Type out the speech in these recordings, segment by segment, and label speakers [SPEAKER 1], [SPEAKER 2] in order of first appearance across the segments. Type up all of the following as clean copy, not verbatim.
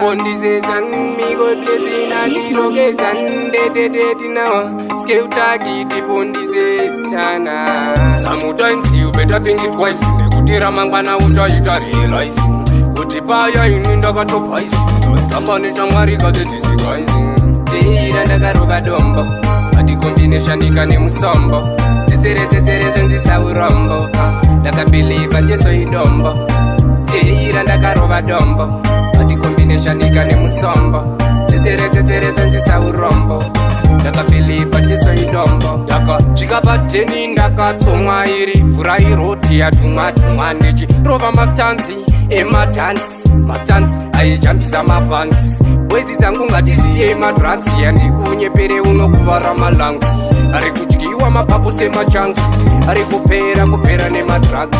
[SPEAKER 1] Bondization, me go blessing at the location. Dead now. Scale gidi bondization. Sometimes you better think it twice. Nekuti ramangwana uchaita realize kuti paya ini ndakatopaisi tamba nechamwari katetisigaisi. Teira ndakarova dombo, ati combination nemusombo. Tsetsere tsetsere zvenzisa urombo. Ah, ndakabelieva Jesu idombo. Teira ndakarova dombo, ati combination nemusombo. Tsetsere tsetsere zvenzisa urombo. Ndakabelieva Jesu idombo. Ndakasvika pateni, ndakatsomwa iri vhura iroti yatumwa tumwa, ndichirova mastunts emadhansi, mastunts aijambisa mafans. Wezi dzangu, ngatisiye madrugs, yandikunyepere unokuvara malungs. Ari kudyiwa mapapu semachunks, ari kupera kupera nemadrugs.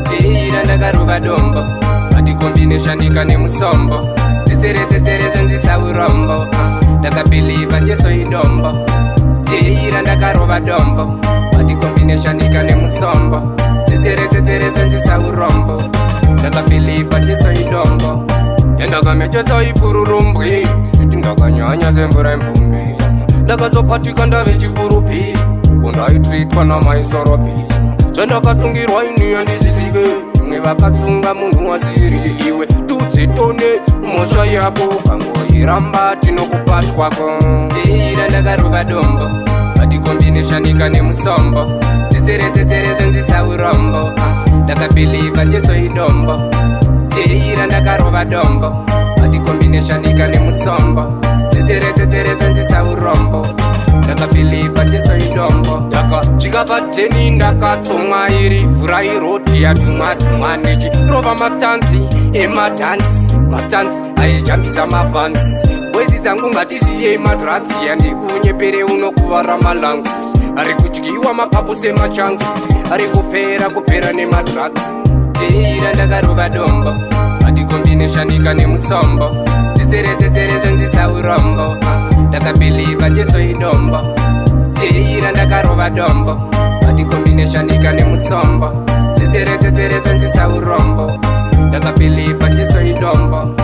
[SPEAKER 1] Teira ndakarova dombo, ati combination nemusombo. Tsetsere tsetsere zvenzisa urombo. Ah, ndakabelieva Jesu idombo. Teira ndakarova dombo, ati combination nemusombo. Tsetsere tsetsere zvenzisa urombo. Ndakabelieva Jesu idombo. Yandakamechesa ipururumbwi, ndichiti ndakanyanya semvura yemvumbi. Ndakazopatika ndave chipurupiri, kundaitritwa namaisoropi. Zvandakasungirwa ini handizvizive, imwe vakasunga munhu wasiri iwe. Tudzitone mhosva yako, ukangoiramba tinokupatwako. Teira ndakarova dombo, ati combination nemusombo. Tsetsere tsetsere zvenzisa urombo. Ah, ndakabelieva Jesu idombo. Teira ndakarova dombo, ati combination nemusombo. Tsetsere tsetsere zvenzisa urombo. Ndakabelieva Jesu idombo. Ndakasvika pateni, ndakatsomwa iri vhura iroti yatumwa tumwa, ndichirova mastunts emadhansi, mastunts aijambisa mafans. Wezi dzangu, ngatisiye madrugs, yandikunyepere unokuvara malungs. Ari kudyiwa mapapu semachunks, ari kupera kupera nemadrugs. Teira ndakarova dombo, ati combination nemusombo. Tsetsere tsetsere zvenzisa urombo. Ah, ndakabelieva Jesu idombo. Teira ndakarova dombo, ati combination nemusombo. Tsetsere tsetsere zvenzisa urombo. Ndakabelieva Jesu idombo.